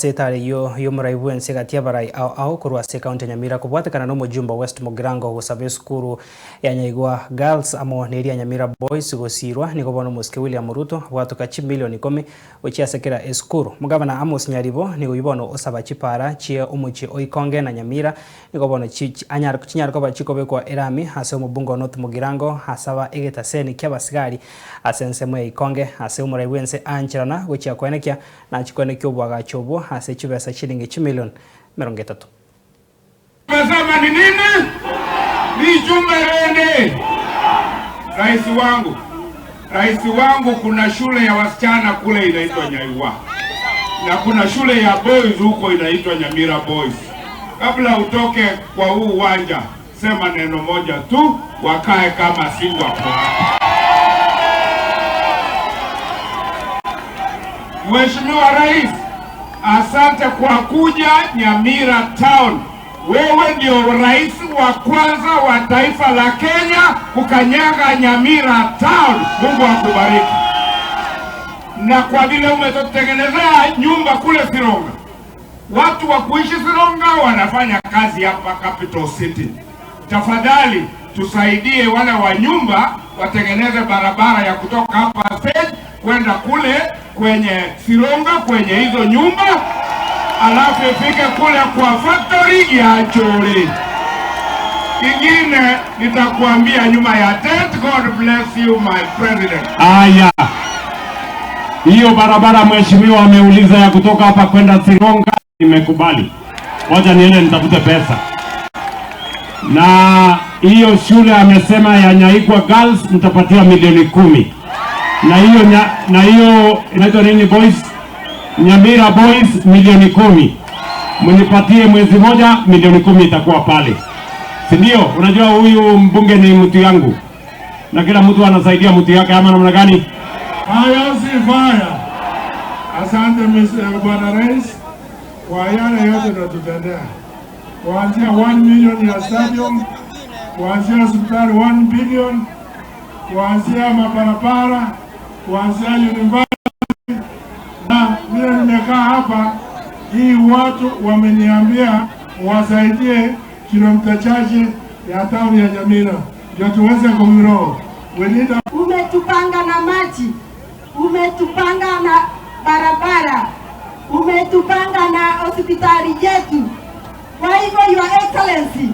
Setare yo yomurai bwense gati abarai ao ao korwa ase county ya Nyamira kobwatekana na omojumba West Mugirango gosaba esukuru ya Nyaigwa Girls amo na eria Nyamira Boys gosirwa nigo bono omosike William Ruto bwatoka chimilioni 10 gochiasekera esukuru. Mugavana Amos Nyaribo nigo bono osaba chipara chie omochie oikonge na Nyamira nigo bono chinyara koba chikobekwa erami ase omobungo North Mugirango asaba egetaseni kia abasigari ase ensemo ya Ikonge ase omorai bwense ancherana gochia kwenekia na chikwenekia obwagacho obwo ase chibesa shilingi chimilioni 30. Umesema ni nini? Ni chumba rende. Rais wangu, kuna shule ya wasichana kule inaitwa Nyaiwa na kuna shule ya boys huko inaitwa Nyamira Boys. Kabla utoke kwa huu uwanja, sema neno moja tu, wakae kama si wako. Mheshimiwa Rais, asante kwa kuja Nyamira Town. Wewe ndio rais wa kwanza wa taifa la Kenya kukanyaga Nyamira Town. Mungu akubariki. Na kwa vile umetutengenezea nyumba kule Sironga, watu wa kuishi Sironga wanafanya kazi hapa Capital City. Tafadhali tusaidie wale wa nyumba watengeneze barabara ya kutoka hapa stage kwenda kule kwenye Sironga kwenye hizo nyumba, alafu ifike kule kwa factory ya Churi. Ingine nitakuambia nyuma ya tent. God bless you my president. Aya, hiyo barabara mheshimiwa ameuliza ya kutoka hapa kwenda Sironga, nimekubali. Wacha niende nitafute pesa. Na hiyo shule amesema ya Nyaigwa Girls nitapatia milioni 10. Na hiyo na hiyo inaitwa nini boys? Nyamira Boys milioni 10. Mnipatie mwezi moja, milioni 10 itakuwa pale, si ndio? Unajua huyu mbunge ni mtu yangu na kila mtu anasaidia mtu yake, ama namna gani? Fire si fire. Asante Mr. Bwana Rais kwa yale yote unatutendea, kuanzia 1 million ya stadium, kuanzia hospitali 1 billion, kuanzia mabarabara, kuanzia university. Na vile nimekaa hapa, hii watu wameniambia wasaidie kilomita chache ya town ya Nyamira ndio tuweze kugrow. We need a Umetupanga na maji, umetupanga na barabara, umetupanga na hospitali yetu. Kwa hivyo, Your Excellency,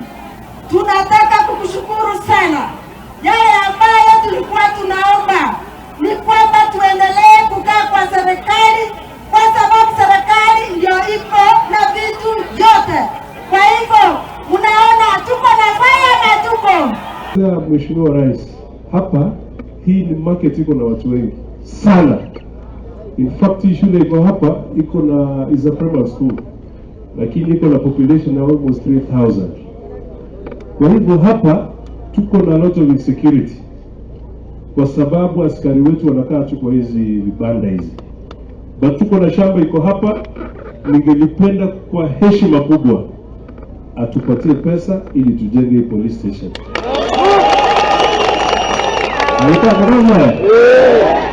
tunataka kukushukuru sana. Yale ambayo tulikuwa tunaomba ni kwamba tuendelee kukaa kwa serikali, kwa sababu serikali ndio iko na vitu vyote. Kwa hivyo, mnaona tuko na fire na tuko Mheshimiwa Rais, hapa hii ni market iko na watu wengi sana. In fact, hii shule iko hapa iko na is a primary school, lakini iko na population ya almost 3000. Kwa hivyo hapa tuko na lot of insecurity kwa sababu askari wetu wanakaa tu kwa hizi vibanda hizi, but tuko na shamba iko hapa. Ningelipenda kwa heshima kubwa atupatie pesa ili tujenge hii police station. Haitaka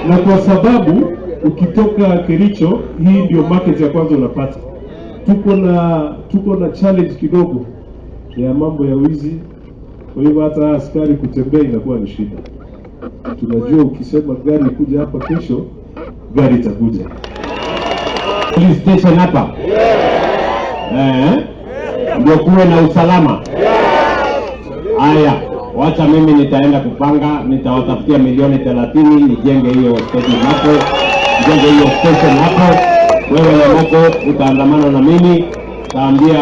na kwa sababu ukitoka Kericho, hii ndio market ya kwanza unapata. Tuko na challenge kidogo ya mambo ya wizi, kwa hivyo hata askari kutembea inakuwa ni shida. Tunajua ukisema gari kuja hapa kesho, gari itakuja. Police station hapa ndio kuwe na usalama. Haya, wacha mimi nitaenda kupanga, nitawatafutia milioni 30 nijenge hiyo station hapo, nijenge hiyo station hapo. Wewe Nyamoko utaandamana na mimi, taambia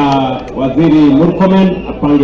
Waziri Murkomen apange.